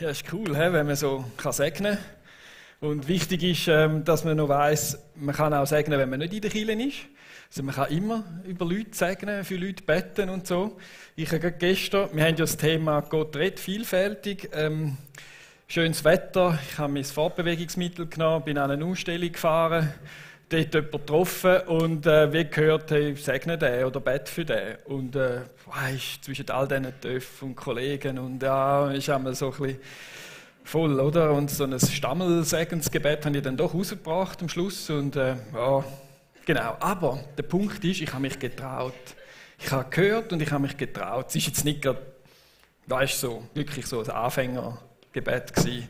Ja, ist cool, wenn man so segnen kann. Und wichtig ist, dass man noch weiss, man kann auch segnen, wenn man nicht in der Kirche ist. Also man kann immer über Leute segnen, für Leute beten und so. Ich habe gestern, wir haben ja das Thema Gott redet vielfältig. Schönes Wetter, ich habe mein Fortbewegungsmittel genommen, bin an eine Ausstellung gefahren, dort jemanden getroffen und wie gehört, hey, segne den oder bete für den. Und weisst, zwischen all diesen Töpfen und Kollegen und ja, ist einmal so ein bisschen voll, oder? Und so ein Stammelsegensgebet habe ich dann doch rausgebracht am Schluss und ja, genau. Aber der Punkt ist, ich habe mich getraut. Ich habe gehört und ich habe mich getraut. Es ist jetzt nicht gerade, weißt so, wirklich so ein Anfängergebet gewesen.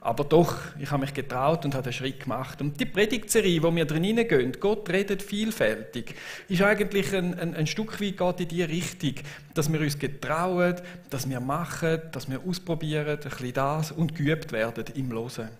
Aber doch, ich habe mich getraut und habe den Schritt gemacht. Und die Predigtserie, wo wir drin hineingehen, Gott redet vielfältig, ist eigentlich ein Stück weit geht in die Richtung, dass wir uns getrauen, dass wir machen, dass wir ausprobieren, ein bisschen das und geübt werden im Hören.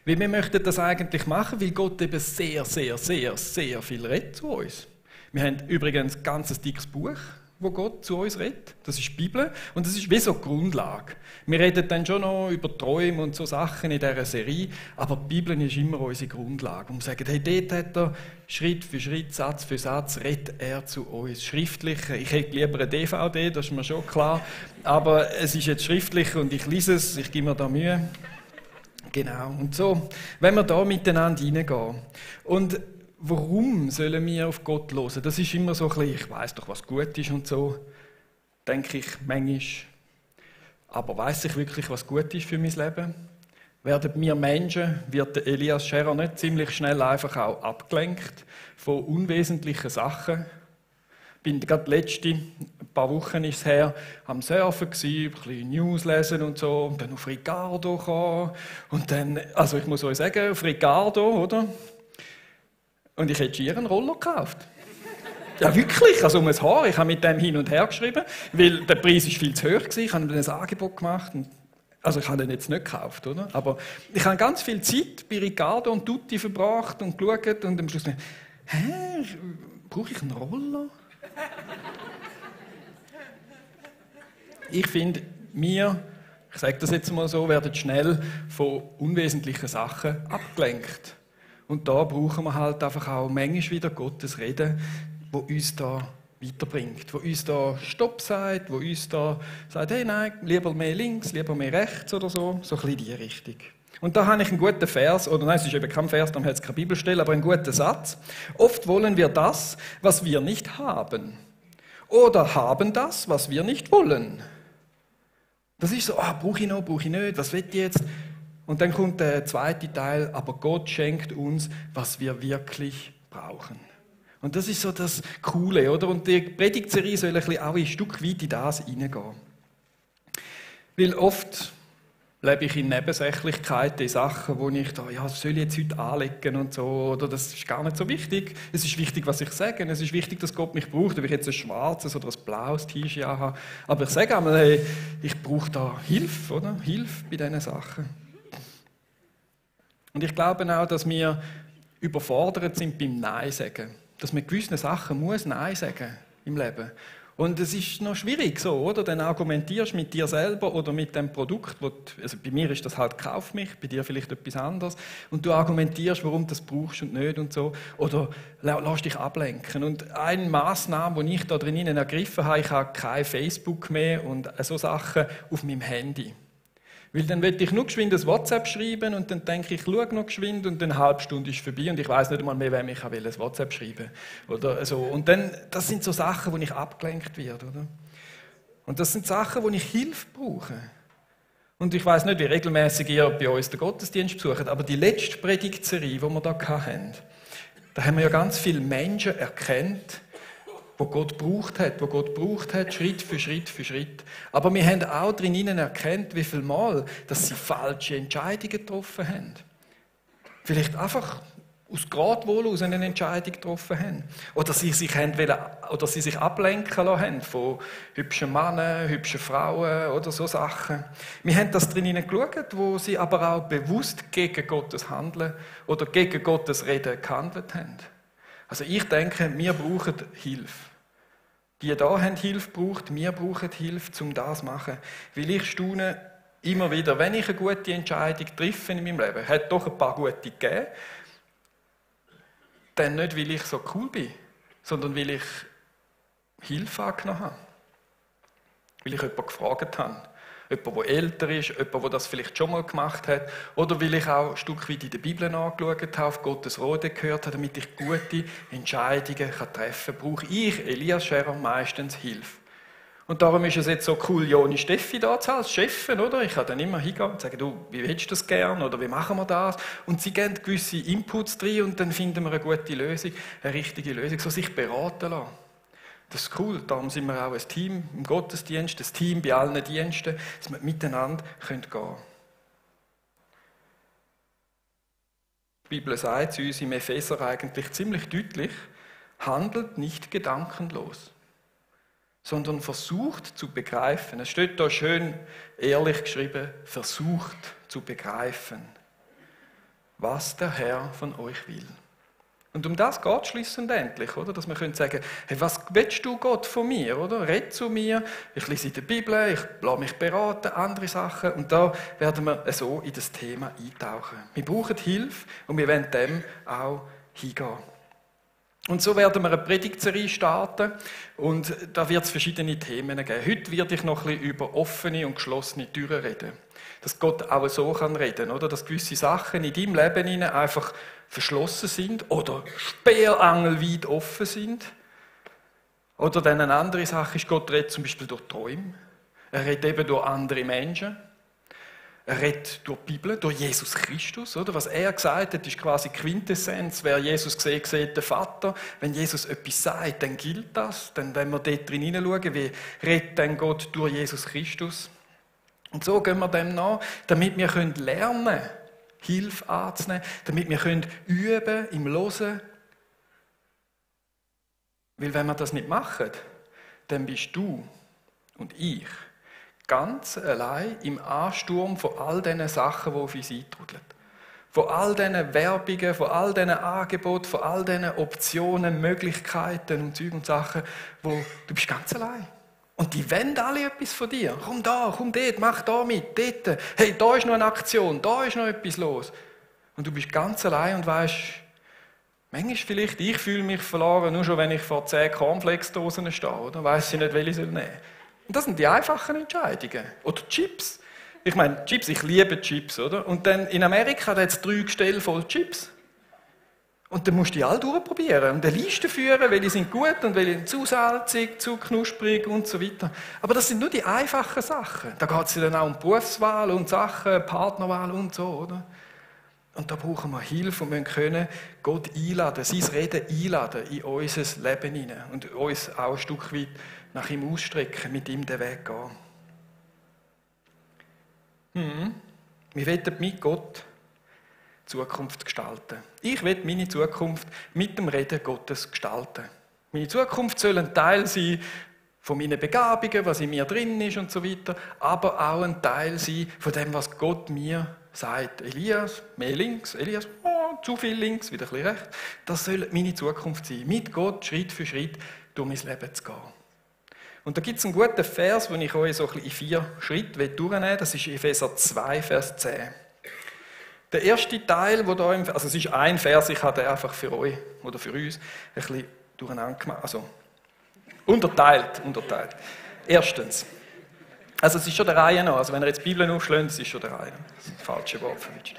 Weil wir möchten das eigentlich machen, weil Gott eben sehr, sehr, sehr, sehr viel redet zu uns. Wir haben übrigens ein ganz dickes Buch, wo Gott zu uns redet. Das ist die Bibel und das ist wie so die Grundlage. Wir reden dann schon noch über Träume und so Sachen in dieser Serie, aber die Bibel ist immer unsere Grundlage. Und wir sagen, hey, dort hat er Schritt für Schritt, Satz für Satz, redet er zu uns. Schriftlich, ich hätte lieber eine DVD, das ist mir schon klar, aber es ist jetzt schriftlich und ich lese es, ich gebe mir da Mühe. Genau, und so, wenn wir da miteinander reingehen. Und warum sollen wir auf Gott hören? Das ist immer so ein bisschen, ich weiss doch, was gut ist und so, denke ich manchmal. Aber weiss ich wirklich, was gut ist für mein Leben? Werden wir Menschen, wird Elias Scherer nicht ziemlich schnell einfach auch abgelenkt von unwesentlichen Sachen? Ich bin gerade ein paar Wochen ist es her, am Surfen gsi, ein bisschen News lesen und so, und dann auf Ricardo gekommen. Und dann, also ich muss euch sagen, auf Ricardo, oder? Und ich hätte schier einen Roller gekauft. Ja, wirklich, also um ein Haar. Ich habe mit dem hin und her geschrieben, weil der Preis ist viel zu hoch war. Ich habe ihm ein Angebot gemacht. Also ich habe den jetzt nicht gekauft, oder? Aber ich habe ganz viel Zeit bei Ricardo und Tutti verbracht und geschaut und am Schluss gedacht, brauche ich einen Roller? Ich finde, ich sage das jetzt mal so, werden schnell von unwesentlichen Sachen abgelenkt. Und da brauchen wir halt einfach auch manchmal wieder Gottes Reden, wo uns da weiterbringt, wo uns da Stopp sagt, wo uns da sagt, hey nein, lieber mehr links, lieber mehr rechts oder so, so ein bisschen in die Richtung. Und da habe ich einen guten Vers, oder nein, es ist eben kein Vers, dann hat es keine Bibelstelle, aber einen guten Satz. Oft wollen wir das, was wir nicht haben. Oder haben das, was wir nicht wollen. Das ist so, brauche ich noch, brauche ich nicht, was will ich jetzt? Und dann kommt der zweite Teil, aber Gott schenkt uns, was wir wirklich brauchen. Und das ist so das Coole, oder? Und die Predigtserie soll ein bisschen auch ein Stück weit in das hineingehen. Weil oft lebe ich in Nebensächlichkeiten, in Sachen, wo ich da, was soll ich jetzt heute anlegen und so, oder das ist gar nicht so wichtig. Es ist wichtig, was ich sage. Es ist wichtig, dass Gott mich braucht, ob ich jetzt ein schwarzes oder ein blaues T-Shirt habe. Aber ich sage einmal, hey, ich brauche da Hilfe, oder? Hilfe bei diesen Sachen. Und ich glaube auch, dass wir überfordert sind beim Nein sagen. Dass man gewissen Sachen muss Nein sagen im Leben. Und es ist noch schwierig so, oder? Dann argumentierst du mit dir selber oder mit dem Produkt, also bei mir ist das halt kauf mich, bei dir vielleicht etwas anderes. Und du argumentierst, warum du das brauchst und nicht und so. Oder lass dich ablenken. Und eine Massnahme, die ich da drinnen ergriffen habe, ich habe kein Facebook mehr und so Sachen auf meinem Handy. Weil dann will ich nur geschwind ein WhatsApp schreiben und dann denke ich, schau noch geschwind und dann eine halbe Stunde ist vorbei und ich weiss nicht einmal mehr, wem ich ein WhatsApp schreiben oder so. Und dann, das sind so Sachen, wo ich abgelenkt werde, oder? Und das sind Sachen, wo ich Hilfe brauche. Und ich weiss nicht, wie regelmäßig ihr bei uns den Gottesdienst besucht, aber die letzte Predigtserie, die wir da hatten, da haben wir ja ganz viele Menschen erkannt, wo Gott braucht hat, Schritt für Schritt für Schritt. Aber wir haben auch drinnen erkannt, wie viel Mal, dass sie falsche Entscheidungen getroffen haben. Vielleicht einfach aus Gradwohl aus eine Entscheidung getroffen haben. Oder sie sich ablenken lassen haben von hübschen Männern, hübschen Frauen oder so Sachen. Wir haben das drinnen geschaut, wo sie aber auch bewusst gegen Gottes Handeln oder gegen Gottes Reden gehandelt haben. Also ich denke, wir brauchen Hilfe. Die da haben Hilfe gebraucht, wir brauchen Hilfe, um das zu machen. Weil ich staune, Immer wieder, wenn ich eine gute Entscheidung treffe in meinem Leben, hat doch ein paar gute gegeben, dann nicht, weil ich so cool bin, sondern weil ich Hilfe angenommen habe. Weil ich jemanden gefragt habe. Jemand, der älter ist, jemand, der das vielleicht schon mal gemacht hat. Oder weil ich auch ein Stück weit in der Bibel angeschaut habe, auf Gottes Rode gehört habe, damit ich gute Entscheidungen treffen kann, brauche ich, Elias Scherer, meistens Hilfe. Und darum ist es jetzt so cool, Joni Steffi da zu haben, als Chefin, oder? Ich kann dann immer hingehen und sagen, du, wie willst du das gern? Oder wie machen wir das? Und sie geben gewisse Inputs rein und dann finden wir eine gute Lösung, eine richtige Lösung, so sich beraten lassen. Das ist cool, darum sind wir auch ein Team im Gottesdienst, ein Team bei allen Diensten, dass wir miteinander gehen können. Die Bibel sagt zu uns im Epheser eigentlich ziemlich deutlich, handelt nicht gedankenlos, sondern versucht zu begreifen. Es steht da schön ehrlich geschrieben, versucht zu begreifen, was der Herr von euch will. Und um das geht es schlussendlich, oder? Dass wir sagen können, hey, was willst du Gott von mir, oder? Red zu mir, ich lese in der Bibel, ich lasse mich beraten, andere Sachen. Und da werden wir so in das Thema eintauchen. Wir brauchen Hilfe und wir wollen dem auch hingehen. Und so werden wir eine Predigtserie starten und da wird es verschiedene Themen geben. Heute werde ich noch ein bisschen über offene und geschlossene Türen reden. Dass Gott auch so reden kann, oder? Dass gewisse Sachen in deinem Leben einfach verschlossen sind oder speerangelweit offen sind. Oder dann eine andere Sache ist, Gott redet zum Beispiel durch Träume. Er redet eben durch andere Menschen. Er redet durch die Bibel, durch Jesus Christus. Oder? Was er gesagt hat, ist quasi Quintessenz. Wer Jesus sieht, sieht den Vater. Wenn Jesus etwas sagt, dann gilt das. Dann, wenn wir dort drin hineinschauen, wie redet dann Gott durch Jesus Christus. Und so gehen wir dem nach, damit wir lernen können, Hilfe anzunehmen, damit wir üben können im Hören. Weil wenn wir das nicht machen, dann bist du und ich ganz allein im Ansturm von all diesen Sachen, die auf uns eintrudeln. Von all diesen Werbungen, von all diesen Angeboten, von all diesen Optionen, Möglichkeiten und Zeug und Sachen, wo du bist ganz allein. Und die wollen alle etwas von dir. Komm da, komm dort, mach da mit, dort. Hey, da ist noch eine Aktion, da ist noch etwas los. Und du bist ganz allein und weisst, manchmal vielleicht, ich fühle mich verloren, nur schon wenn ich vor 10 Cornflakes-Dosen stehe, oder? Weiss ich nicht, welche ich nehmen soll. Und das sind die einfachen Entscheidungen. Oder Chips. Ich meine, Chips, ich liebe Chips, oder? Und dann in Amerika hat es 3 Gestelle voll Chips. Und dann musst du die alle durchprobieren und eine Liste führen, welche sind gut und welche sind zu salzig, zu knusprig und so weiter. Aber das sind nur die einfachen Sachen. Da geht es dann auch um Berufswahl und Sachen, Partnerwahl und so, oder? Und da brauchen wir Hilfe und wir können Gott einladen, sein Reden einladen in unser Leben hinein und uns auch ein Stück weit nach ihm ausstrecken, mit ihm den Weg gehen. Wir wollen mit Gott Zukunft gestalten. Ich will meine Zukunft mit dem Reden Gottes gestalten. Meine Zukunft soll ein Teil sein von meinen Begabungen, was in mir drin ist und so weiter, aber auch ein Teil sein von dem, was Gott mir sagt. Elias, mehr links, Elias, zu viel links, wieder ein bisschen rechts. Das soll meine Zukunft sein, mit Gott Schritt für Schritt durch mein Leben zu gehen. Und da gibt es einen guten Vers, den ich euch so ein bisschen in 4 Schritten durchnehmen will. Das ist Epheser 2, Vers 10. Der erste Teil, wo da also es ist ein Vers, ich habe den einfach für euch oder für uns ein bisschen durcheinander gemacht, also unterteilt. Erstens, also es ist schon der Reihe nach, also wenn ihr jetzt die Bibel aufschlägt, es ist schon der Reihe, das ist das falsche Wort für mich.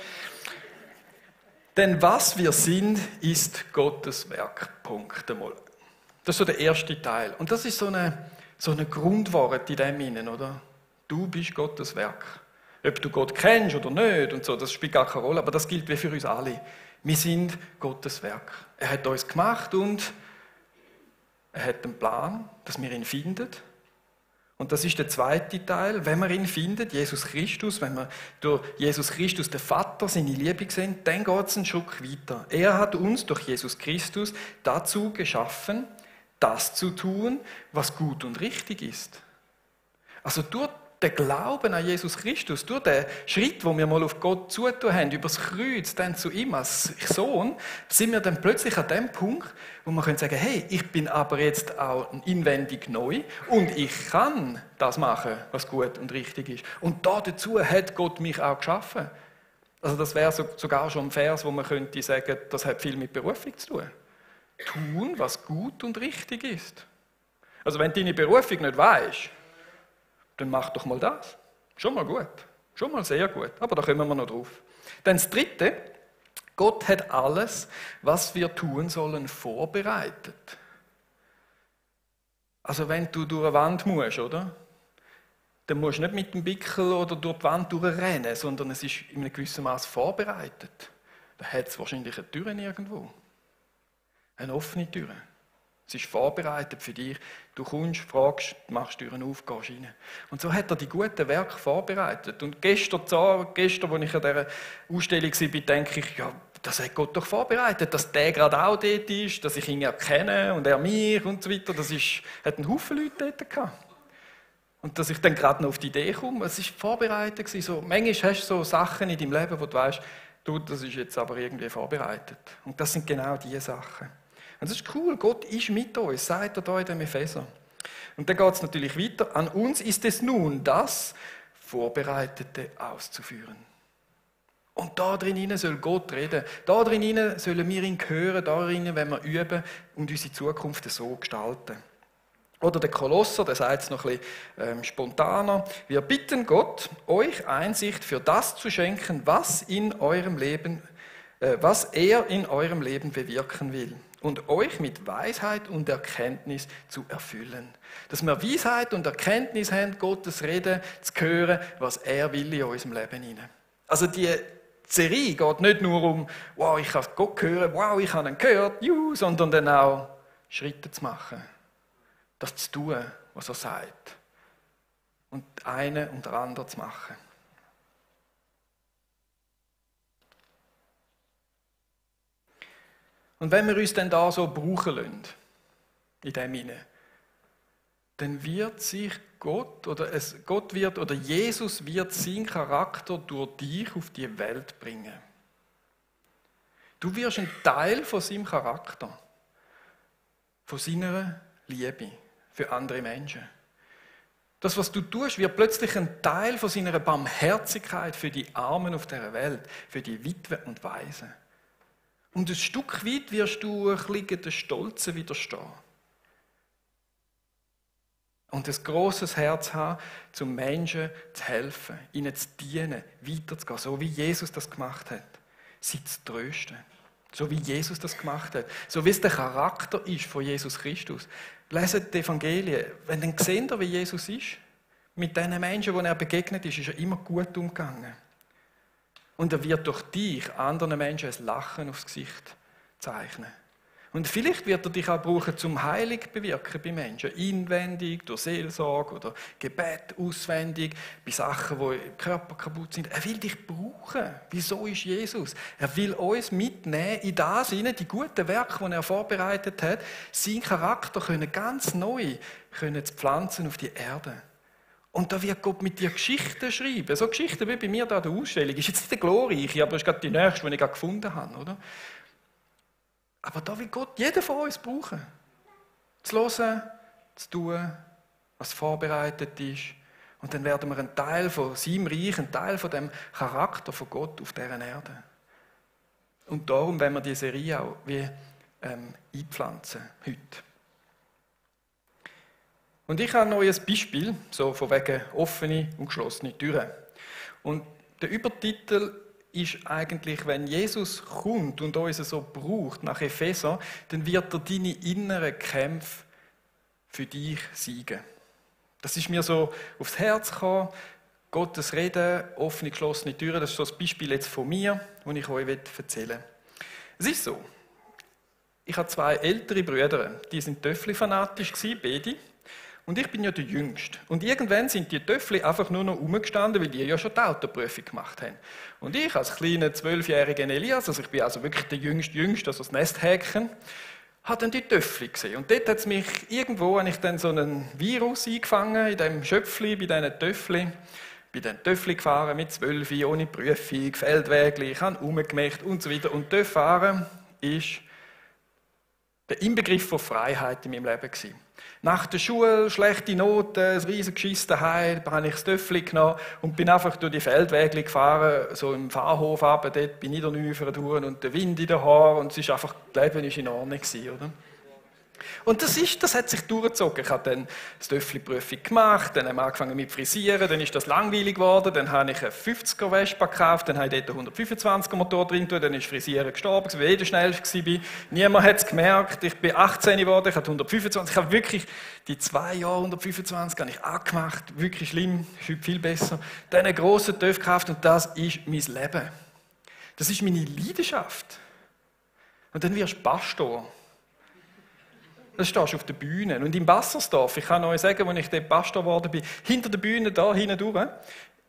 Denn was wir sind, ist Gottes Werk. Punkt einmal. Das ist so der erste Teil. Und das ist so eine Grundwort in dem Innen, oder? Du bist Gottes Werk. Ob du Gott kennst oder nicht und so, das spielt gar keine Rolle, aber das gilt wie für uns alle. Wir sind Gottes Werk. Er hat uns gemacht und er hat einen Plan, dass wir ihn finden. Und das ist der zweite Teil. Wenn wir ihn finden, Jesus Christus, wenn wir durch Jesus Christus, den Vater, seine Liebe sehen, dann geht es einen Schritt weiter. Er hat uns durch Jesus Christus dazu geschaffen, das zu tun, was gut und richtig ist. Also durch Der Glauben an Jesus Christus, durch den Schritt, wo wir mal auf Gott zutun haben, über das Kreuz, dann zu ihm als Sohn, sind wir dann plötzlich an dem Punkt, wo wir sagen können, hey, ich bin aber jetzt auch inwendig neu und ich kann das machen, was gut und richtig ist. Und dazu hat Gott mich auch geschaffen. Also das wäre sogar schon ein Vers, wo man könnte sagen, das hat viel mit Berufung zu tun. Tun, was gut und richtig ist. Also wenn du deine Berufung nicht weisst, dann mach doch mal das. Schon mal gut. Schon mal sehr gut. Aber da kommen wir noch drauf. Dann das Dritte. Gott hat alles, was wir tun sollen, vorbereitet. Also wenn du durch eine Wand musst, oder? Dann musst du nicht mit dem Bickel oder durch die Wand durchrennen, sondern es ist in einem gewissen Maß vorbereitet. Da hat es wahrscheinlich eine Tür irgendwo. Eine offene Tür. Es ist vorbereitet für dich. Du kommst, fragst, machst die Türen auf, gehst rein. Und so hat er die guten Werke vorbereitet. Und gestern, als ich an dieser Ausstellung war, denke ich, ja, das hat Gott doch vorbereitet, dass der gerade auch dort ist, dass ich ihn erkenne und er mich und so weiter. Hat einen Haufen Leute dort gehabt. Und dass ich dann gerade noch auf die Idee komme, es war vorbereitet. So, manchmal hast du so Sachen in deinem Leben, wo du weißt, das ist jetzt aber irgendwie vorbereitet. Und das sind genau diese Sachen. Und das ist cool, Gott ist mit uns, sagt er da in dem Epheser. Und dann geht es natürlich weiter. An uns ist es nun, das Vorbereitete auszuführen. Und da drin soll Gott reden. Da drin sollen wir ihn hören, da drin, wenn wir üben und unsere Zukunft so gestalten. Oder der Kolosser, der sagt es noch ein bisschen spontaner. Wir bitten Gott, euch Einsicht für das zu schenken, was er in eurem Leben bewirken will. Und euch mit Weisheit und Erkenntnis zu erfüllen. Dass wir Weisheit und Erkenntnis haben, Gottes Reden zu hören, was er will in unserem Leben hinein. Also die Serie geht nicht nur um, wow, ich habe Gott hören, wow, ich habe ihn gehört, sondern dann auch Schritte zu machen. Das zu tun, was er sagt. Und eine und der andere zu machen. Und wenn wir uns dann da so brauchen lassen, in dem hinein, dann wird sich Jesus wird seinen Charakter durch dich auf die Welt bringen. Du wirst ein Teil von seinem Charakter, von seiner Liebe für andere Menschen. Das, was du tust, wird plötzlich ein Teil von seiner Barmherzigkeit für die Armen auf dieser Welt, für die Witwen und Waisen. Und ein Stück weit wirst du ein bisschen den Stolzen widerstehen. Und ein grosses Herz haben, zum Menschen zu helfen, ihnen zu dienen, weiterzugehen, so wie Jesus das gemacht hat. Sie zu trösten. So wie Jesus das gemacht hat. So wie es der Charakter ist von Jesus Christus. Leset die Evangelien. Wenn dann seht ihr, wie Jesus ist, mit den Menschen, denen er begegnet ist er immer gut umgegangen. Und er wird durch dich anderen Menschen ein Lachen aufs Gesicht zeichnen. Und vielleicht wird er dich auch brauchen, zum Heilung bewirken bei Menschen. Inwendig, durch Seelsorge oder Gebet auswendig, bei Sachen, die im Körper kaputt sind. Er will dich brauchen. Wieso ist Jesus? Er will uns mitnehmen in das hinein, die guten Werke, die er vorbereitet hat, seinen Charakter ganz neu zu pflanzen auf die Erde. Und da wird Gott mit dir Geschichten schreiben. So Geschichten wie bei mir da an der Ausstellung. Ist jetzt nicht eine glorreiche, aber ist gerade die nächste, die ich gerade gefunden habe. Oder? Aber da will Gott jeden von uns brauchen. Zu hören, zu tun, was vorbereitet ist. Und dann werden wir ein Teil von seinem Reich, ein Teil von dem Charakter von Gott auf dieser Erde. Und darum wollen wir diese Serie auch wie einpflanzen heute. Und ich habe noch ein Beispiel, so von wegen offene und geschlossene Türen. Und der Übertitel ist eigentlich, wenn Jesus kommt und uns so braucht nach Epheser, dann wird er deine inneren Kämpfe für dich siegen. Das ist mir so aufs Herz gekommen. Gottes Reden, offene, geschlossene Türen, das ist so das Beispiel jetzt von mir, das ich euch erzählen will. Es ist so, ich habe 2 ältere Brüder, die sind Töffli-fanatisch gewesen, beide. Und ich bin ja der Jüngste. Und irgendwann sind die Töffli einfach nur noch rumgestanden, weil die ja schon die Autoprüfung gemacht haben. Und ich als kleiner 12-jähriger Elias, also ich bin also wirklich der Jüngste, also das Nesthäkchen, habe dann die Töffel gesehen. Und dort hat es mich irgendwo, habe ich dann so einen Virus eingefangen, in diesem Schöpfli, bei diesen Töffeln. Bin dann Töffel gefahren mit 12, ohne Prüfung, Feldwägli, ich habe rumgemacht und so weiter. Und dort fahren ist der Inbegriff von Freiheit in meinem Leben gewesen. Nach der Schule, schlechte Noten, ein riesiges Geschiss daheim, habe ich das Töffel genommen und bin einfach durch die Feldwägli gefahren, so im Fahrhof runter, dort bin ich der Niedernüfern und der Wind in den Haaren und es ist einfach, das Leben war in Ordnung gewesen, oder? Und das hat sich durchgezogen. Ich habe dann die Töffli-Prüfung gemacht, dann haben wir angefangen mit Frisieren, dann ist das langweilig geworden, dann habe ich einen 50er Vespa gekauft, dann habe ich dort einen 125er Motor drin getan, dann ist Frisieren gestorben, weil ich der Schnellste war. Niemand hat es gemerkt, ich bin 18 geworden, ich hatte 125, ich habe wirklich die 2 Jahre 125 habe ich angemacht, wirklich schlimm, ist heute viel besser. Dann einen grossen Töff gekauft und das ist mein Leben. Das ist meine Leidenschaft. Und dann wirst du Pastor. Da stehst du auf der Bühne. Und im Bassersdorf, ich kann euch sagen, als ich dort Pastor geworden bin, hinter der Bühne, da hinten durch,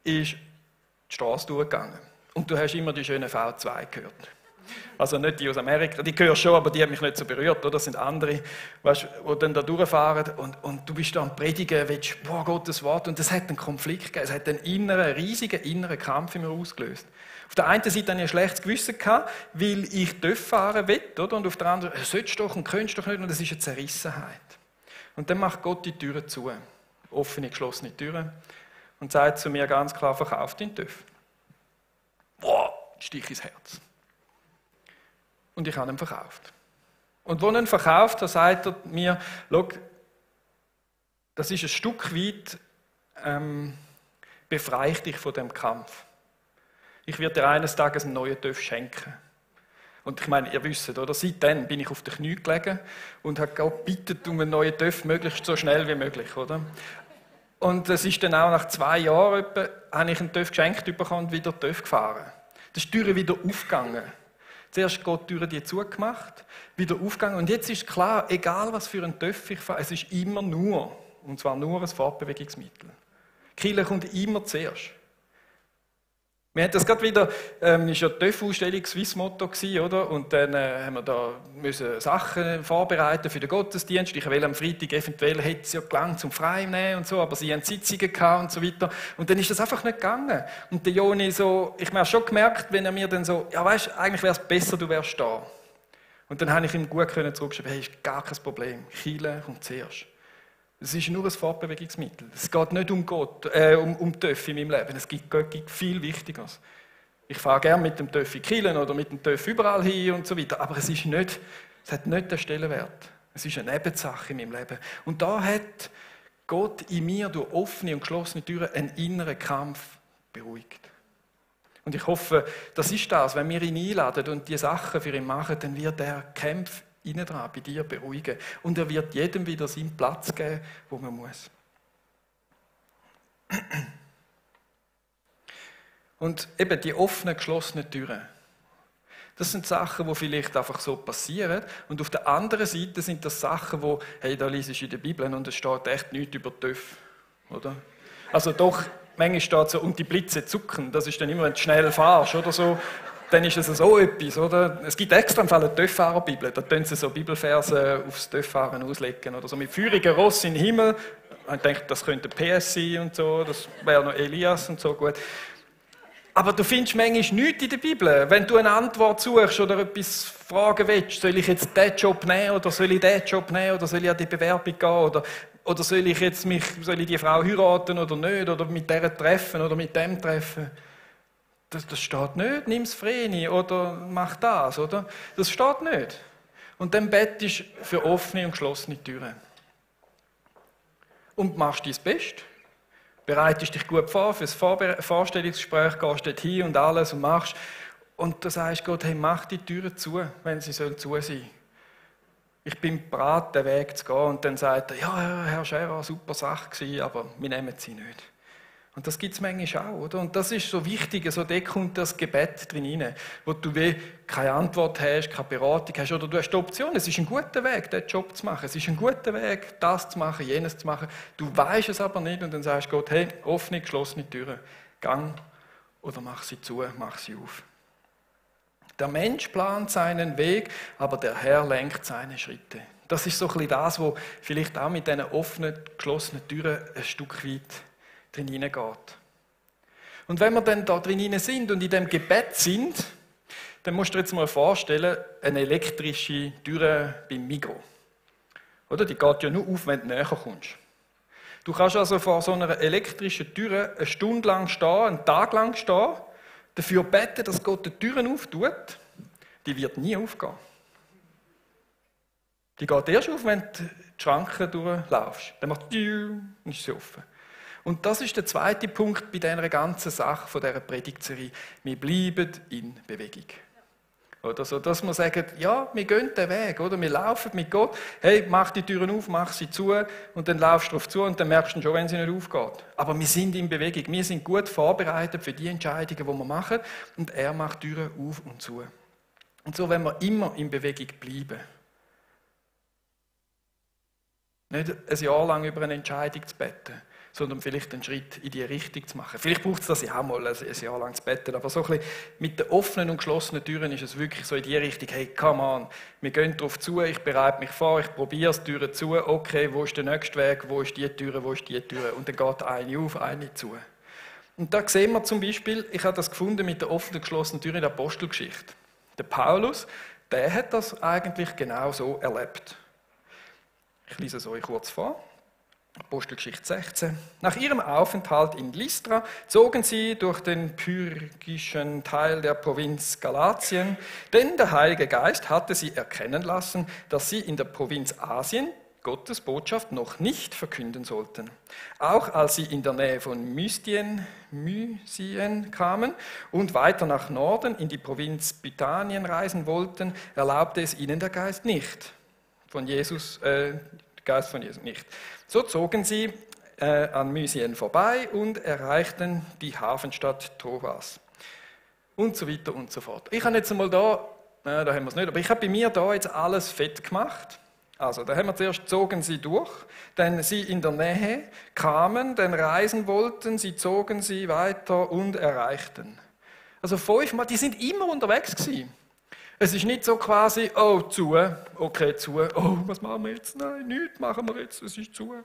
ist die Straße durchgegangen. Und du hast immer die schönen V2 gehört. Also nicht die aus Amerika, die hörst schon, aber die haben mich nicht so berührt. Oder? Das sind andere, weißt, die dann da durchfahren. Und du bist da am Predigen, willst, boah, Gottes Wort. Und es hat einen Konflikt gegeben. Es hat einen riesigen inneren Kampf in mir ausgelöst. Auf der einen Seite hatte ich ein schlechtes Gewissen, weil ich fahren will, oder? Und auf der anderen, sollst du doch und könntest doch nicht. Und das ist eine Zerrissenheit. Und dann macht Gott die Türen zu. Offene, geschlossene Türen. Und sagt zu mir ganz klar, verkauf den Töff. Boah, Stich ins Herz. Und ich habe ihn verkauft. Und als er ihn verkauft, da sagt er mir, schau, das ist ein Stück weit, befreie ich dich von dem Kampf. Ich werde dir eines Tages einen neuen Töff schenken. Und ich meine, ihr wisst, oder? Seitdem bin ich auf den Knien gelegen und habe Gott gebeten um einen neuen Töff, möglichst so schnell wie möglich, oder? Und es ist dann auch nach 2 Jahren etwa, habe ich einen Töff geschenkt bekommen und wieder Töff gefahren. Das ist die Tür wieder aufgegangen. Zuerst Gott die Türen die zugemacht, wieder aufgegangen. Und jetzt ist klar, egal was für einen Töff ich fahre, es ist immer nur, und zwar nur ein Fortbewegungsmittel. Die Kirche kommt immer zuerst. Wir hatten das gerade wieder, ist ja die TÜV-Ausstellung Swissmotto gewesen, oder? Und dann haben wir da müssen Sachen vorbereiten für den Gottesdienst. Ich will am Freitag eventuell hätte es ja gelangt zum Freinehmen und so, aber sie haben Sitzungen gehabt und so weiter. Und dann ist das einfach nicht gegangen. Und der Joni so, ich habe schon gemerkt, wenn er mir dann so, ja weißt, eigentlich wäre es besser, du wärst da. Und dann habe ich ihm gut zurückschreiben, hey, ist gar kein Problem. Kirche kommt zuerst. Es ist nur ein Fortbewegungsmittel. Es geht nicht um Gott, um TÜV in meinem Leben. Es gibt viel Wichtigeres. Ich fahre gerne mit dem TÜV in Kielen oder mit dem TÜV überall hin und so weiter. Aber es hat nicht den Stellenwert. Es ist eine Nebensache in meinem Leben. Und da hat Gott in mir durch offene und geschlossene Türen einen inneren Kampf beruhigt. Und ich hoffe, das ist das. Wenn wir ihn einladen und die Sachen für ihn machen, dann wird er kämpfen. Innen dran, bei dir beruhigen. Und er wird jedem wieder seinen Platz geben, wo man muss. Und eben die offenen, geschlossenen Türen. Das sind Sachen, die vielleicht einfach so passieren. Und auf der anderen Seite sind das Sachen, wo, hey, da liest du in der Bibel und es steht echt nichts über TÜV. Oder? Also doch, manchmal steht so, und die Blitze zucken. Das ist dann immer, wenn du schnell fahrst oder so. Dann ist es so etwas, oder? Es gibt extra eine TÜV-Fahrer-Bibel, da können sie so Bibelverse aufs TÜV-Fahren auslegen, oder so mit feurigen Ross in den Himmel. Ich denke, das könnte PS sein und so, das wäre noch Elias und so, gut. Aber du findest manchmal nichts in der Bibel. Wenn du eine Antwort suchst oder etwas fragen willst, soll ich jetzt diesen Job nehmen oder soll ich diesen Job nehmen oder soll ich an die Bewerbung gehen oder soll ich die Frau heiraten oder nicht oder mit der treffen oder mit dem treffen? Das steht nicht, nimm das Vreni oder mach das, oder? Das steht nicht. Und dann bettest du für offene und geschlossene Türen. Und machst dein Bestes. Bereitest dich gut vor für das Vorstellungsgespräch, gehst dort hin und alles und machst. Und du sagst Gott, hey, mach die Türen zu, wenn sie zu sein sollen. Ich bin bereit, den Weg zu gehen. Und dann sagt er, ja, Herr Scherer, super Sache gewesen, aber wir nehmen sie nicht. Und das gibt es manchmal auch, oder? Und das ist so wichtig, so dort kommt das Gebet drin rein, wo du keine Antwort hast, keine Beratung hast, oder du hast die Option, es ist ein guter Weg, diesen Job zu machen, es ist ein guter Weg, das zu machen, jenes zu machen, du weißt es aber nicht und dann sagst Gott, hey, offene, geschlossene Türen, gang oder mach sie zu, mach sie auf. Der Mensch plant seinen Weg, aber der Herr lenkt seine Schritte. Das ist so ein bisschen das, was vielleicht auch mit diesen offenen, geschlossenen Türen ein Stück weit drin hineingeht. Und wenn wir dann da drin sind und in dem Gebet sind, dann musst du dir jetzt mal vorstellen, eine elektrische Tür beim Migros. Oder? Die geht ja nur auf, wenn du näher kommst. Du kannst also vor so einer elektrischen Tür eine Stunde lang stehen, einen Tag lang stehen, dafür beten, dass Gott die Türen auftut. Die wird nie aufgehen. Die geht erst auf, wenn du die Schranken durchlaufst. Dann macht und ist sie offen. Und das ist der zweite Punkt bei dieser ganzen Sache von dieser Predigtserie. Wir bleiben in Bewegung. Oder so, dass wir sagen, ja, wir gehen den Weg, oder? Wir laufen mit Gott. Hey, mach die Türen auf, mach sie zu und dann laufst du drauf zu und dann merkst du schon, wenn sie nicht aufgeht. Aber wir sind in Bewegung. Wir sind gut vorbereitet für die Entscheidungen, die wir machen und er macht Türen auf und zu. Und so, wenn wir immer in Bewegung bleiben, nicht ein Jahr lang über eine Entscheidung zu beten, sondern vielleicht einen Schritt in die Richtung zu machen. Vielleicht braucht es das ja auch mal, ein Jahr lang zu beten, aber so ein bisschen mit den offenen und geschlossenen Türen ist es wirklich so in die Richtung, hey, come on, wir gehen darauf zu, ich bereite mich vor, ich probiere es, Türen zu, okay, wo ist der nächste Weg, wo ist die Tür, und dann geht eine auf, eine zu. Und da sehen wir zum Beispiel, ich habe das gefunden mit der offenen, geschlossenen Tür in der Apostelgeschichte. Der Paulus, der hat das eigentlich genau so erlebt. Ich lese es euch kurz vor. Apostelgeschichte 16. Nach ihrem Aufenthalt in Lystra zogen sie durch den pyrgischen Teil der Provinz Galatien, denn der Heilige Geist hatte sie erkennen lassen, dass sie in der Provinz Asien Gottes Botschaft noch nicht verkünden sollten. Auch als sie in der Nähe von Mysien kamen und weiter nach Norden in die Provinz Bithynien reisen wollten, erlaubte es ihnen der Geist nicht. Geist von Jesus nicht. So zogen sie an Mysien vorbei und erreichten die Hafenstadt Troas. Und so weiter und so fort. Ich habe jetzt einmal da haben wir es nicht, aber ich habe bei mir da jetzt alles fett gemacht. Also, da haben wir zuerst zogen sie durch, dann sie in der Nähe kamen, dann reisen wollten, sie zogen sie weiter und erreichten. Also 5-mal, die sind immer unterwegs gewesen. Es ist nicht so quasi, oh, zu, okay, zu, oh, was machen wir jetzt? Nein, nichts machen wir jetzt, es ist zu.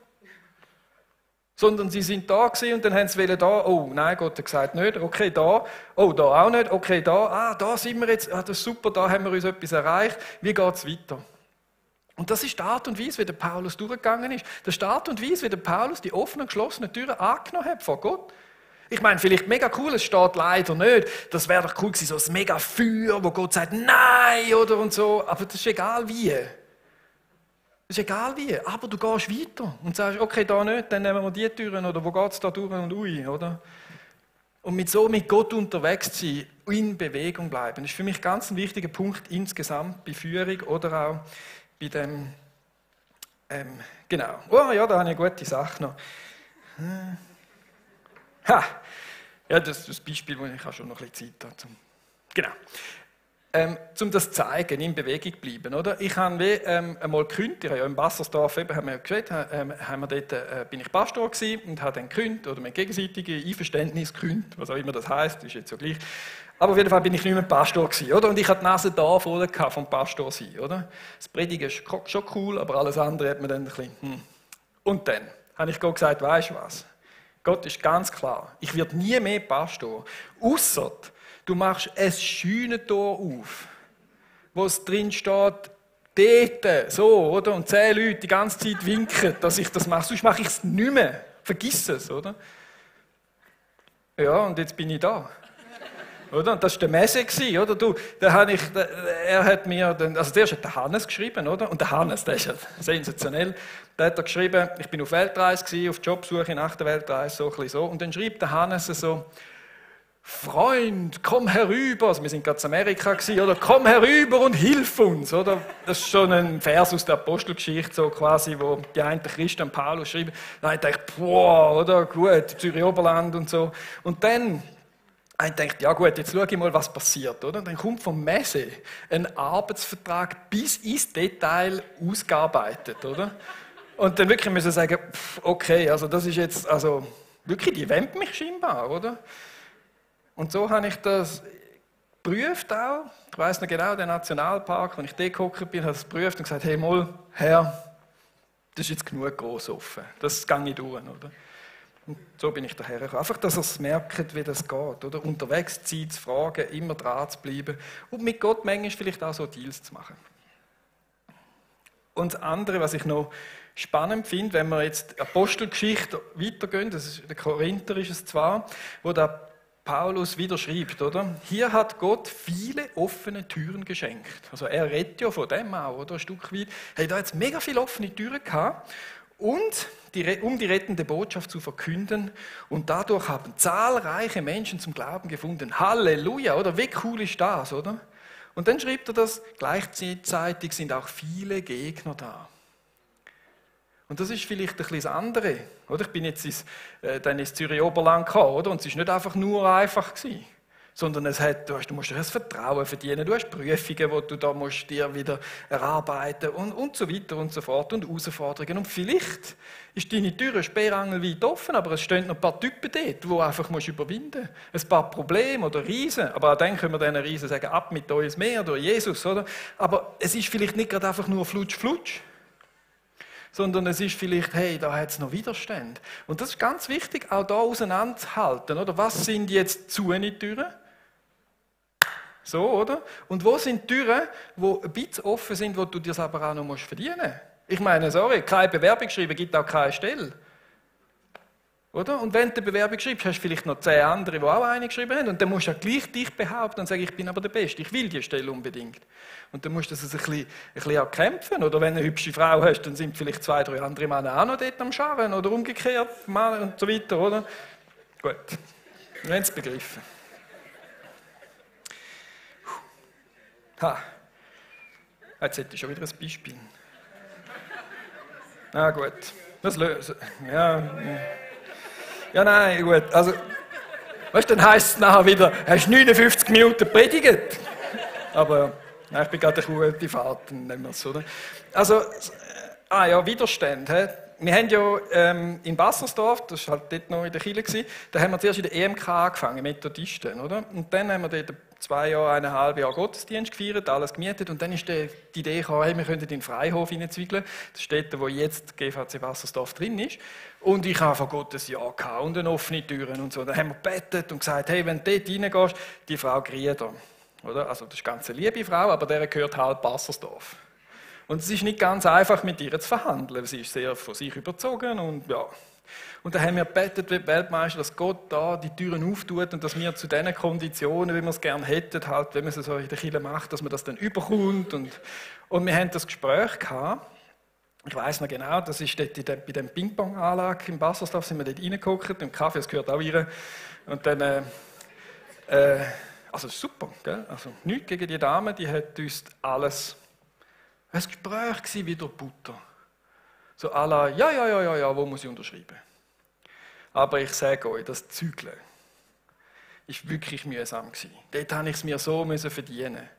Sondern sie sind da gewesen und dann haben sie da, oh, nein, Gott hat gesagt, nicht, okay, da, oh, da auch nicht, okay, da sind wir jetzt, das ist super, da haben wir uns etwas erreicht, wie geht es weiter? Und das ist die Art und Weise, wie der Paulus durchgegangen ist. Das ist die Art und Weise, wie der Paulus die offenen, geschlossenen Türen angenommen hat von Gott. Ich meine, vielleicht mega cool, es steht leider nicht. Das wäre doch cool gewesen, so ein mega Feuer, wo Gott sagt, nein, oder und so. Aber das ist egal wie. Das ist egal wie. Aber du gehst weiter und sagst, okay, da nicht, dann nehmen wir die Türen, oder wo geht es da durch und ui, oder? Und mit Gott unterwegs zu sein, in Bewegung bleiben, das ist für mich ganz ein wichtiger Punkt insgesamt bei Führung oder auch bei dem, genau. Oh ja, da habe ich eine gute Sache noch. Ja, das ist das Beispiel, wo ich auch schon noch ein bisschen Zeit habe. Genau. Um das zu zeigen, in Bewegung bleiben, oder? Ich habe einmal gekündigt, ich habe ja in Bassersdorf, haben wir gesehen, bin ich Pastor gewesen und habe dann gekündigt, oder mit gegenseitigem Einverständnis gekündigt, was auch immer das heisst, ist jetzt ja gleich. Aber auf jeden Fall bin ich nicht mehr Pastor gewesen, oder? Und ich hatte die Nase da voll vom Pastor sein, oder? Das Predigen ist schon cool, aber alles andere hat mir dann ein bisschen, Und dann habe ich Gott gesagt, weisst du was? Gott ist ganz klar, ich werde nie mehr Pastor, ausser du machst ein Scheunentor auf, wo es drin steht, dort, so, oder? Und 10 Leute die ganze Zeit winken, dass ich das mache, sonst mache ich es nicht mehr. Vergiss es, oder? Ja, und jetzt bin ich da. Oder? Und das war der Messe, oder? Er hat mir, also zuerst hat der Hannes geschrieben, oder? Und der Hannes, der ist ja sensationell. Der hat geschrieben, ich bin auf Weltreise gewesen, auf Jobsuche nach der Weltreise, so ein bisschen so. Und dann schreibt der Hannes so, Freund, komm herüber, also wir sind gerade in Amerika gewesen, oder? Komm herüber und hilf uns, oder? Das ist schon ein Vers aus der Apostelgeschichte, so quasi, wo die einen Christen Paulus schreiben. Dann dachte ich, boah, oder? Gut, Zürich Oberland und so. Und dann ich dachte, ja gut, jetzt schaue ich mal, was passiert. Oder? Dann kommt vom Messe ein Arbeitsvertrag bis ins Detail ausgearbeitet. Oder? Und dann wirklich müssen sagen, okay, also das ist jetzt, also wirklich, die wollen mich scheinbar, oder? Und so habe ich das geprüft auch. Ich weiss noch genau, der Nationalpark, wenn ich dort gehockt bin, habe ich es geprüft und gesagt, hey, mal, Herr, das ist jetzt genug gross offen. Das gehe ich durch, oder? Und so bin ich daher gekommen. Einfach, dass ihr es merkt, wie das geht, oder? Unterwegs Zeit zu fragen, immer dran zu bleiben und mit Gott manchmal vielleicht auch so Deals zu machen. Und das andere, was ich noch spannend finde, wenn wir jetzt Apostelgeschichte weitergehen, das ist, der Korinther ist es zwar, wo der Paulus wieder schreibt, oder? Hier hat Gott viele offene Türen geschenkt. Also er redet ja von dem auch, oder? Ein Stück weit. Er hat da jetzt mega viele offene Türen gehabt. Und um die rettende Botschaft zu verkünden. Und dadurch haben zahlreiche Menschen zum Glauben gefunden. Halleluja, oder? Wie cool ist das, oder? Und dann schreibt er das, gleichzeitig sind auch viele Gegner da. Und das ist vielleicht ein bisschen das andere. Oder? Ich bin jetzt dann ins Zürich Oberland gekommen, oder? Und es war nicht einfach nur einfach gewesen, sondern du musst dir das Vertrauen verdienen, du hast Prüfungen, die du da musst dir wieder erarbeiten und so weiter und so fort und Herausforderungen. Und vielleicht ist deine Tür sperrangelweit offen, aber es stehen noch ein paar Typen dort, die du einfach überwinden musst. Ein paar Probleme oder Riesen, aber auch dann können wir diesen Riesen sagen, ab mit euch ins Meer durch Jesus, oder? Aber es ist vielleicht nicht gerade einfach nur Flutsch, sondern es ist vielleicht, hey, da hat es noch Widerstand. Und das ist ganz wichtig, auch da auseinanderzuhalten, oder? Was sind jetzt Türen? So, oder? Und wo sind Türen, die ein bisschen offen sind, wo du dir aber auch noch verdienen musst? Ich meine, sorry, keine Bewerbung schreiben, gibt auch keine Stelle. Oder? Und wenn du eine Bewerbung schreibst, hast du vielleicht noch 10 andere, die auch eine geschrieben haben. Und dann musst du ja gleich dich behaupten und sagen, ich bin aber der Beste, ich will diese Stelle unbedingt. Und dann musst du das ein bisschen erkämpfen. Oder wenn du eine hübsche Frau hast, dann sind vielleicht 2, 3 andere Männer auch noch dort am Scharren. Oder umgekehrt, Männer und so weiter, oder? Gut, wir haben es begriffen. Ha, jetzt hätte ich schon wieder ein Beispiel. Na gut, das lösen. Ja, nein, gut. Also, weißt du, dann heisst es nachher wieder, hast du 59 Minuten predigt. Aber ja, ich bin gerade eine gute Fahrt, dann nehmen wir es, oder? Also, Widerstand. He? Wir haben ja in Bassersdorf, das war halt dort noch in der Kirche, da haben wir zuerst in der EMK angefangen, Methodisten, oder? Und dann haben wir dort 2 Jahre, 1,5 Jahre Gottesdienst gefeiert, alles gemietet und dann ist die Idee gekommen, hey, wir könnten in den Freihof hineinzwiegeln. Das steht da, wo jetzt GVC Bassersdorf drin ist. Und ich habe von Gott ein Ja gehabt und eine offene Türen und so. Dann haben wir gebetet und gesagt, hey, wenn du dort reingehst, die Frau Grieder, oder? Also das ist eine ganz liebe Frau, aber der gehört halb Bassersdorf. Und es ist nicht ganz einfach, mit ihr zu verhandeln. Sie ist sehr von sich überzogen und ja. Und dann haben wir gebetet, wie Weltmeister, dass Gott da die Türen auftut und dass wir zu diesen Konditionen, wie wir es gerne hätten, halt, wenn man es so in der Kirche macht, dass man das dann überkommt. Und wir haben das Gespräch gehabt. Ich weiss noch genau, das ist dort bei dem Ping-Pong-Anlage in Bassersdorf, sind wir dort reingeguckt, im Kaffee, das gehört auch rein. Und dann, also super, gell? Also nichts gegen die Dame, die hat uns alles. Es war ein Gespräch wie durch Butter. So à la, ja, wo muss ich unterschreiben? Aber ich sage euch, das Zügeln war wirklich mühsam gewesen. Dort musste ich es mir so verdienen.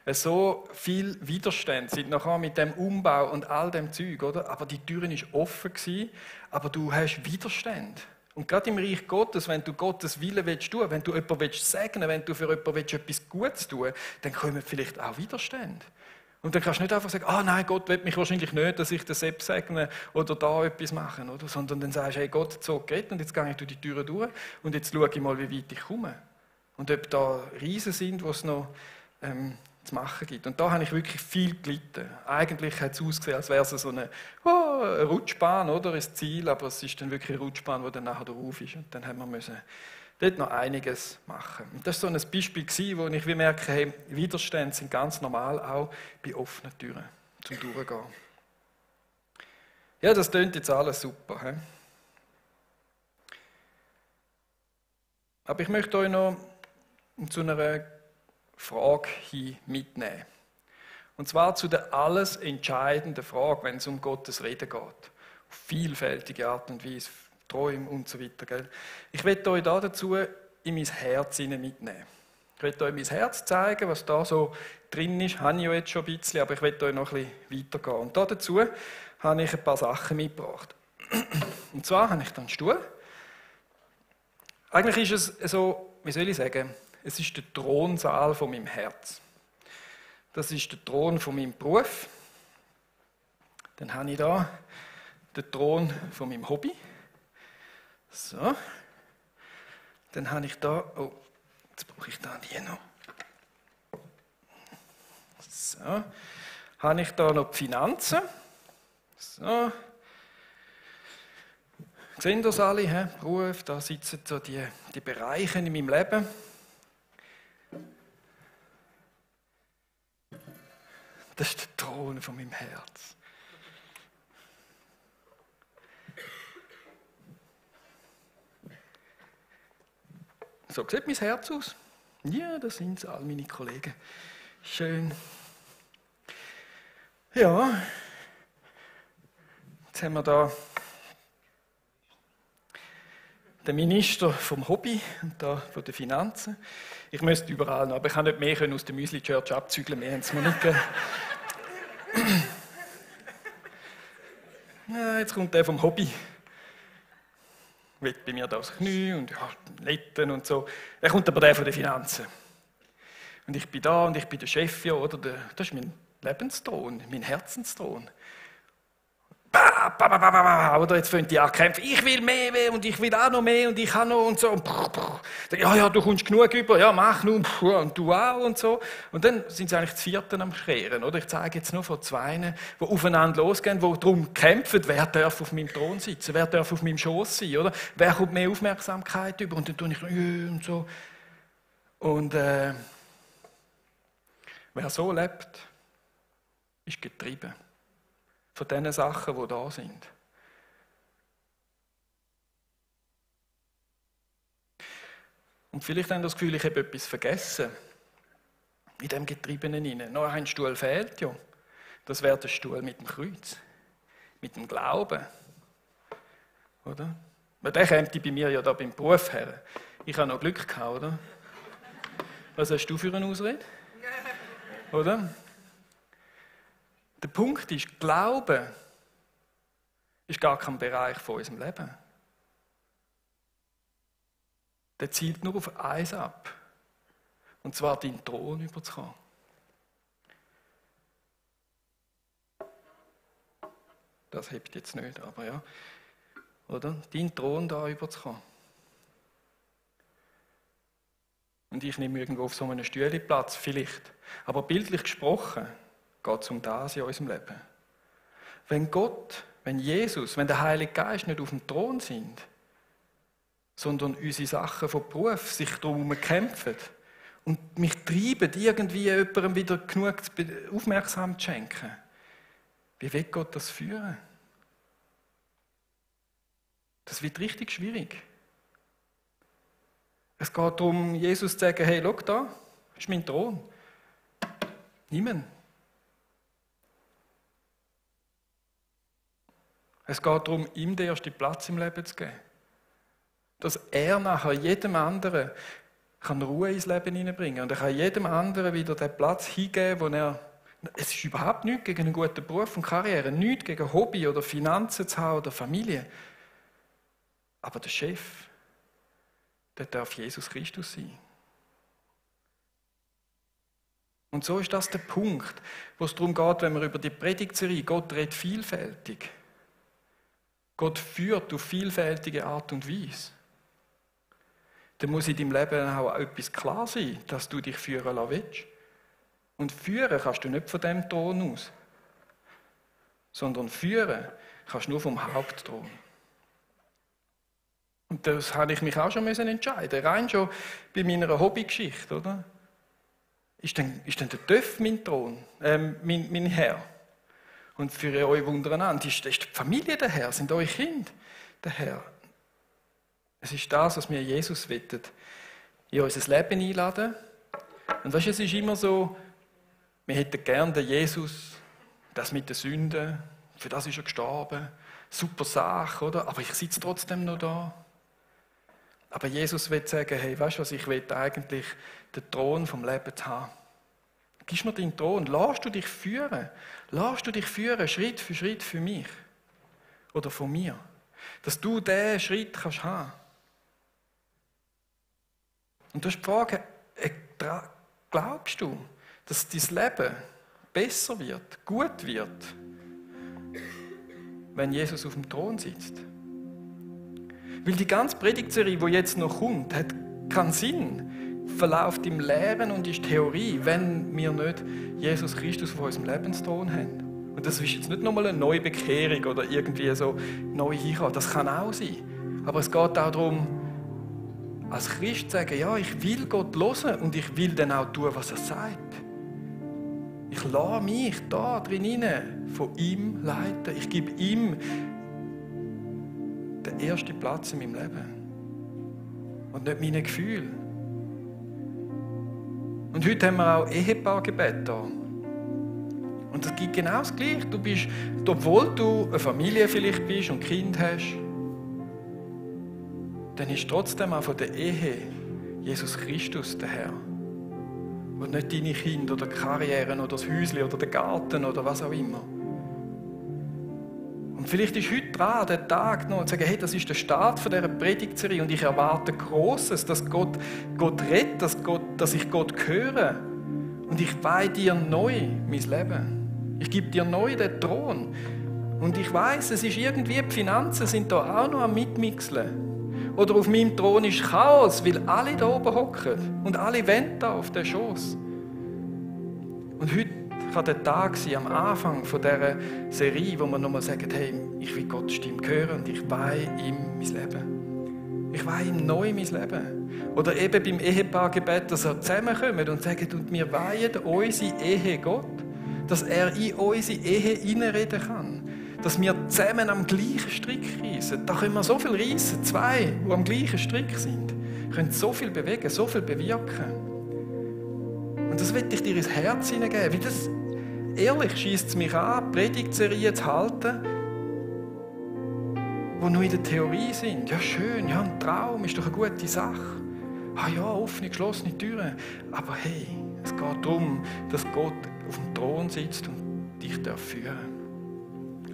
So viel Widerstand sind nachher mit dem Umbau und all dem Zeug, oder? Aber die Türen war offen gewesen, aber du hast Widerstand. Und gerade im Reich Gottes, wenn du Gottes Willen willst tun, wenn du jemanden segnen willst, wenn du für jemanden willst, etwas Gutes tun willst, dann kommen vielleicht auch Widerstände. Und dann kannst du nicht einfach sagen, nein, Gott will mich wahrscheinlich nicht, dass ich den Sepp segne oder da etwas mache, oder? Sondern dann sagst du, hey, Gott hat so geredet und jetzt gehe ich durch die Türen durch und jetzt schaue ich mal, wie weit ich komme. Und ob da Riesen sind, die es noch zu machen gibt. Und da habe ich wirklich viel gelitten. Eigentlich hat es ausgesehen, als wäre es so eine Rutschbahn, oder? Das Ziel, aber es ist dann wirklich eine Rutschbahn, die dann nachher drauf ist. Und dann haben wir müssen dort noch einiges machen. Und das war so ein Beispiel, wo ich merke, hey, Widerstände sind ganz normal, auch bei offenen Türen zum Durchgehen. Ja, das klingt jetzt alles super. He? Aber ich möchte euch noch zu einer Frage hin mitnehmen. Und zwar zu der alles entscheidenden Frage, wenn es um Gottes Reden geht. Auf vielfältige Art und Weise. Träume und so weiter. Gell? Ich möchte euch dazu in mein Herz mitnehmen. Ich möchte euch mein Herz zeigen, was da so drin ist. Habe ich ja jetzt schon ein bisschen, aber ich möchte euch noch ein bisschen weitergehen. Und dazu habe ich ein paar Sachen mitgebracht. Und zwar habe ich dann einen Stuhl. Eigentlich ist es so, wie soll ich sagen, es ist der Thronsaal von meinem Herz. Das ist der Thron von meinem Beruf. Dann habe ich da den Thron von meinem Hobby. So. Dann habe ich da, oh, jetzt brauche ich da die noch. So. Habe ich da noch die Finanzen. So. Sehen das alle, he? Beruf, da sitzen so die Bereiche in meinem Leben. Das ist der Thron von meinem Herz. So sieht mein Herz aus. Ja, das sind all meine Kollegen. Schön. Ja, jetzt haben wir da den Minister vom Hobby und da von den Finanzen. Ich müsste überall noch, aber ich kann nicht mehr aus der Müsli Church abzügeln. Wir haben es mir nicht gegeben. Ja, jetzt kommt der vom Hobby. Wird bei mir da das Knie und ja, Letten und so. Dann kommt aber der von den Finanzen. Und ich bin da und ich bin der Chef, ja, oder? Das ist mein Lebensthron, mein Herzensthron. Oder jetzt fängt die an zu kämpfen. Ich will mehr und ich will auch noch mehr und ich habe noch und so. Ja, du kommst genug über, ja, mach nun und du auch und so. Und dann sind sie eigentlich das Vierte am Schreien, oder? Ich zeige jetzt nur von zwei, die aufeinander losgehen, die darum kämpfen, wer darf auf meinem Thron sitzen, wer darf auf meinem Schoß sein, oder? Wer kommt mehr Aufmerksamkeit über? Und dann tue ich und so. Und wer so lebt, ist getrieben von den Sachen, die da sind. Und vielleicht haben das Gefühl, ich habe etwas vergessen. In dem Getriebenen hinein. Noch ein Stuhl fehlt ja. Das wäre der Stuhl mit dem Kreuz. Mit dem Glauben. Oder? Weil der kommt bei mir ja da beim Beruf her. Ich habe noch Glück gehabt, oder? Was hast du für eine Ausrede? Oder? Der Punkt ist, Glauben ist gar kein Bereich von unserem Leben. Der zielt nur auf eins ab. Und zwar deinen Thron überzukommen. Das hebt jetzt nicht, aber ja. Oder? Deinen Thron da überzukommen. Und ich nehme irgendwo auf so einem Stühle Platz, vielleicht. Aber bildlich gesprochen geht es um das in unserem Leben. Wenn Gott, wenn Jesus, wenn der Heilige Geist nicht auf dem Thron sind, sondern unsere Sachen vom Beruf sich darum kämpfen und mich treiben, irgendwie jemandem wieder genug Aufmerksamkeit zu schenken, wie will Gott das führen? Das wird richtig schwierig. Es geht darum, Jesus zu sagen, hey, schau da, das ist mein Thron. Niemand. Es geht darum, ihm den ersten Platz im Leben zu geben. Dass er nachher jedem anderen kann Ruhe ins Leben hineinbringen und er kann jedem anderen wieder den Platz hingeben, wo er... Es ist überhaupt nichts gegen einen guten Beruf und Karriere, nichts gegen Hobby oder Finanzen zu haben oder Familie. Aber der Chef, der darf Jesus Christus sein. Und so ist das der Punkt, wo es darum geht, wenn wir über die Predigtserie, Gott redet vielfältig. Gott führt auf vielfältige Art und Weise. Dann muss in deinem Leben auch etwas klar sein, dass du dich führen lassen willst. Und führen kannst du nicht von dem Thron aus, sondern führen kannst du nur vom Hauptthron. Und das habe ich mich auch schon entscheiden. Rein schon bei meiner Hobbygeschichte, oder? Ist denn der Töff mein Thron, mein Herr? Und für euch wundereinander, ist die Familie der Herr, sind eure Kinder der Herr. Es ist das, was wir Jesus wettet, in unser Leben einladen. Und weißt du, es ist immer so, wir hätten gerne den Jesus, das mit den Sünden, für das ist er gestorben, super Sache, oder? Aber ich sitze trotzdem noch da. Aber Jesus will sagen, hey, weißt du was, ich will eigentlich den Thron vom Leben haben. Gib mir deinen Thron, lass du dich führen. Lass du dich führen, Schritt für mich. Oder von mir. Dass du diesen Schritt kannst haben. Und du hast die Frage, Glaubst du, dass dein Leben besser wird, gut wird, wenn Jesus auf dem Thron sitzt? Weil die ganze Predigtserie, die jetzt noch kommt, hat keinen Sinn, verläuft im Lehren und ist Theorie, wenn wir nicht Jesus Christus auf unserem Lebensthron haben. Und das ist jetzt nicht nochmal eine neue Bekehrung oder irgendwie so neu hinkommen. Das kann auch sein. Aber es geht auch darum, als Christ zu sagen, ja, ich will Gott hören und ich will dann auch tun, was er sagt. Ich lasse mich da drin von ihm leiten. Ich gebe ihm den ersten Platz in meinem Leben. Und nicht meine Gefühle. Und heute haben wir auch Ehepaargebet da. Und es gibt genau das Gleiche. Du bist, obwohl du eine Familie vielleicht bist und Kind hast, dann ist trotzdem auch von der Ehe Jesus Christus der Herr. Und nicht deine Kinder oder die Karrieren oder das Häuschen oder der Garten oder was auch immer. Und vielleicht ist heute dran, der Tag noch, zu sagen, hey, das ist der Start von dieser Predigtserie und ich erwarte Grosses, dass Gott redet, dass ich Gott höre. Und ich weihe dir neu mein Leben. Ich gebe dir neu den Thron. Und ich weiss, es ist irgendwie, die Finanzen sind da auch noch am Mitmixeln. Oder auf meinem Thron ist Chaos, weil alle da oben hocken und alle wollen da auf den Schoß. Und heute kann der Tag sein, am Anfang von dieser Serie, wo wir nochmal sagen, hey, ich will Gottes Stimme hören und ich weihe ihm mein Leben. Ich weihe ihm neu mein Leben. Oder eben beim Ehepaargebet, dass er zusammenkommt und sagt, und wir weihen unsere Ehe Gott, dass er in unsere Ehe hineinreden kann. Dass wir zusammen am gleichen Strick reissen. Da können wir so viel reissen, zwei, die am gleichen Strick sind. Können so viel bewegen, so viel bewirken. Und das will ich dir ins Herz hineingeben. Weil das, ehrlich, schiesst es mich an, Predigtserien zu halten, die nur in der Theorie sind. Ja, schön, ja, ein Traum ist doch eine gute Sache. Ah ja, offene, geschlossene Türen. Aber hey, es geht darum, dass Gott auf dem Thron sitzt und dich führen darf.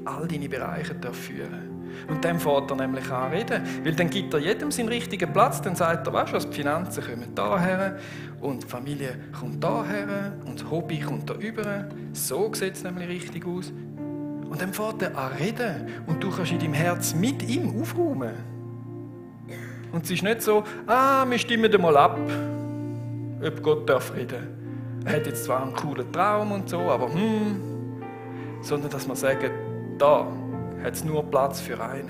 All deine Bereiche führen. Und dann fährt er nämlich an reden. Weil dann gibt er jedem seinen richtigen Platz. Dann sagt er, weißt du was, die Finanzen kommen daher und die Familie kommt daher und das Hobby kommt da rüber. So sieht es nämlich richtig aus. Und dann fährt er an reden und du kannst in deinem Herz mit ihm aufräumen. Und es ist nicht so, wir stimmen mal ab, ob Gott darf reden. Er hat jetzt zwar einen coolen Traum und so, aber sondern dass wir sagen, da hat es nur Platz für einen.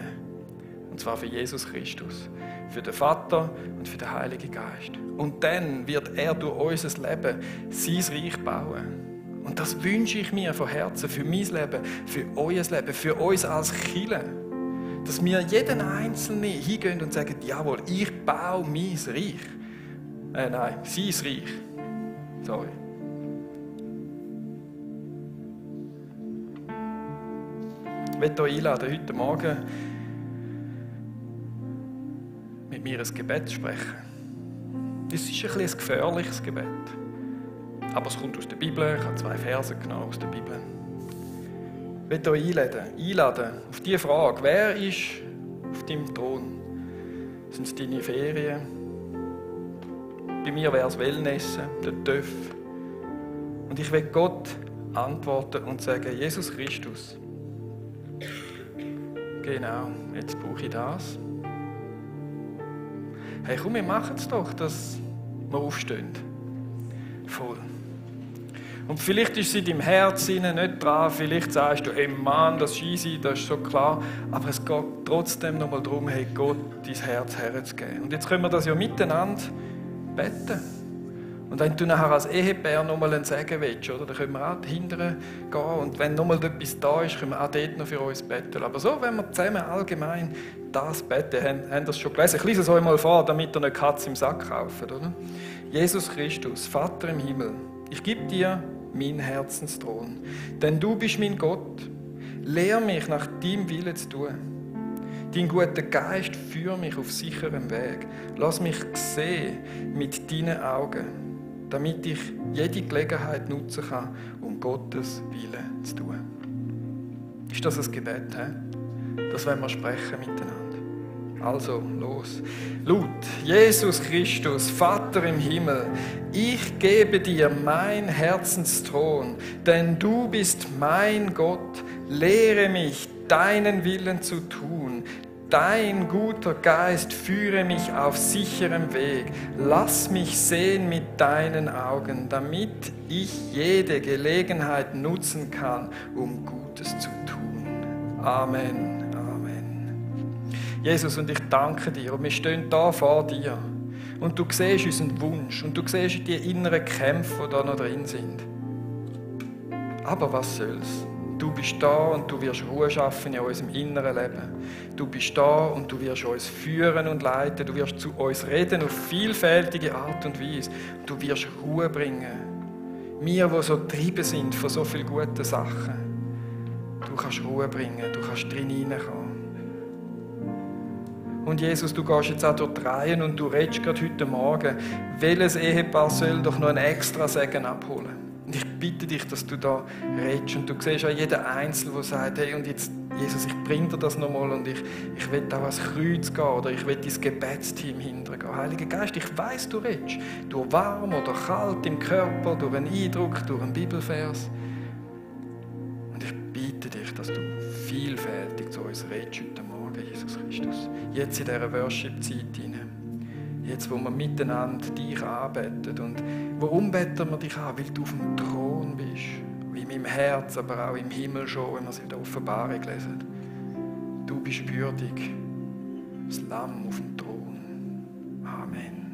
Und zwar für Jesus Christus, für den Vater und für den Heiligen Geist. Und dann wird er durch unser Leben sein Reich bauen. Und das wünsche ich mir von Herzen, für mein Leben, für euer Leben, für uns als Kirche. Dass wir jeden Einzelnen hingehen und sagen, jawohl, ich baue mein Reich. Nein, sein Reich. Sorry. Ich möchte euch einladen, heute Morgen mit mir ein Gebet zu sprechen. Das ist ein bisschen ein gefährliches Gebet. Aber es kommt aus der Bibel. Ich habe 2 Verse genommen aus der Bibel. Ich möchte euch einladen auf die Frage, wer ist auf deinem Thron? Sind es deine Ferien? Bei mir wäre es Wellnessen, der TÜV. Und ich will Gott antworten und sagen, Jesus Christus, genau, jetzt brauche ich das. Hey, komm, wir machen es doch, dass wir aufstehen. Voll. Und vielleicht ist es in deinem Herzen nicht dran, vielleicht sagst du, hey Mann, das ist easy, das ist so klar, aber es geht trotzdem nochmal darum, hey Gott, dein Herz herzugeben. Und jetzt können wir das ja miteinander beten. Und wenn du nachher als Ehepaar nochmal einen Segen willst, oder, dann können wir auch dahinter gehen. Und wenn nochmal etwas da ist, können wir auch dort noch für uns beten. Aber so, wenn wir zusammen allgemein das beten, haben das schon gelesen. Ich lese es euch mal vor, damit ihr nicht Katz im Sack kauft, oder? Jesus Christus, Vater im Himmel, ich gebe dir meinen Herzensthron, denn du bist mein Gott. Lehr mich, nach deinem Willen zu tun. Dein guter Geist führt mich auf sicherem Weg. Lass mich sehen mit deinen Augen, damit ich jede Gelegenheit nutzen kann, um Gottes Willen zu tun. Ist das ein Gebet? He? Das wollen wir sprechen miteinander. Also, los. Laut, Jesus Christus, Vater im Himmel, ich gebe dir mein Herzensthron, denn du bist mein Gott. Lehre mich, deinen Willen zu tun. Dein guter Geist führe mich auf sicherem Weg. Lass mich sehen mit deinen Augen, damit ich jede Gelegenheit nutzen kann, um Gutes zu tun. Amen. Jesus, und ich danke dir. Und wir stehen da vor dir. Und du siehst unseren Wunsch. Und du siehst die inneren Kämpfe, die da noch drin sind. Aber was soll's? Du bist da und du wirst Ruhe schaffen in unserem inneren Leben. Du bist da und du wirst uns führen und leiten. Du wirst zu uns reden auf vielfältige Art und Weise. Du wirst Ruhe bringen. Wir, die so getrieben sind von so vielen guten Sachen. Du kannst Ruhe bringen. Du kannst drin hineinkommen. Und Jesus, du gehst jetzt auch durch die Reihen und du redest gerade heute Morgen, welches Ehepaar soll doch noch einen extra Segen abholen. Und ich bitte dich, dass du da redest und du siehst auch jeden Einzelnen, der sagt, hey, und jetzt, Jesus, ich bringe dir das nochmal und ich will auch ans Kreuz gehen oder ich will ins Gebetsteam hintergehen. Heiliger Geist, ich weiss, du redest. Durch warm oder kalt im Körper, durch einen Eindruck, durch einen Bibelvers. Und ich bitte dich, dass du vielfältig zu uns redest heute Morgen, Jesus Christus. Jetzt in dieser Worship-Zeit hinein. Jetzt, wo wir miteinander dich anbeten und warum beten wir dich an? Weil du auf dem Thron bist. Wie in meinem Herz, aber auch im Himmel schon, wenn wir es in der Offenbarung lesen. Du bist würdig. Das Lamm auf dem Thron. Amen.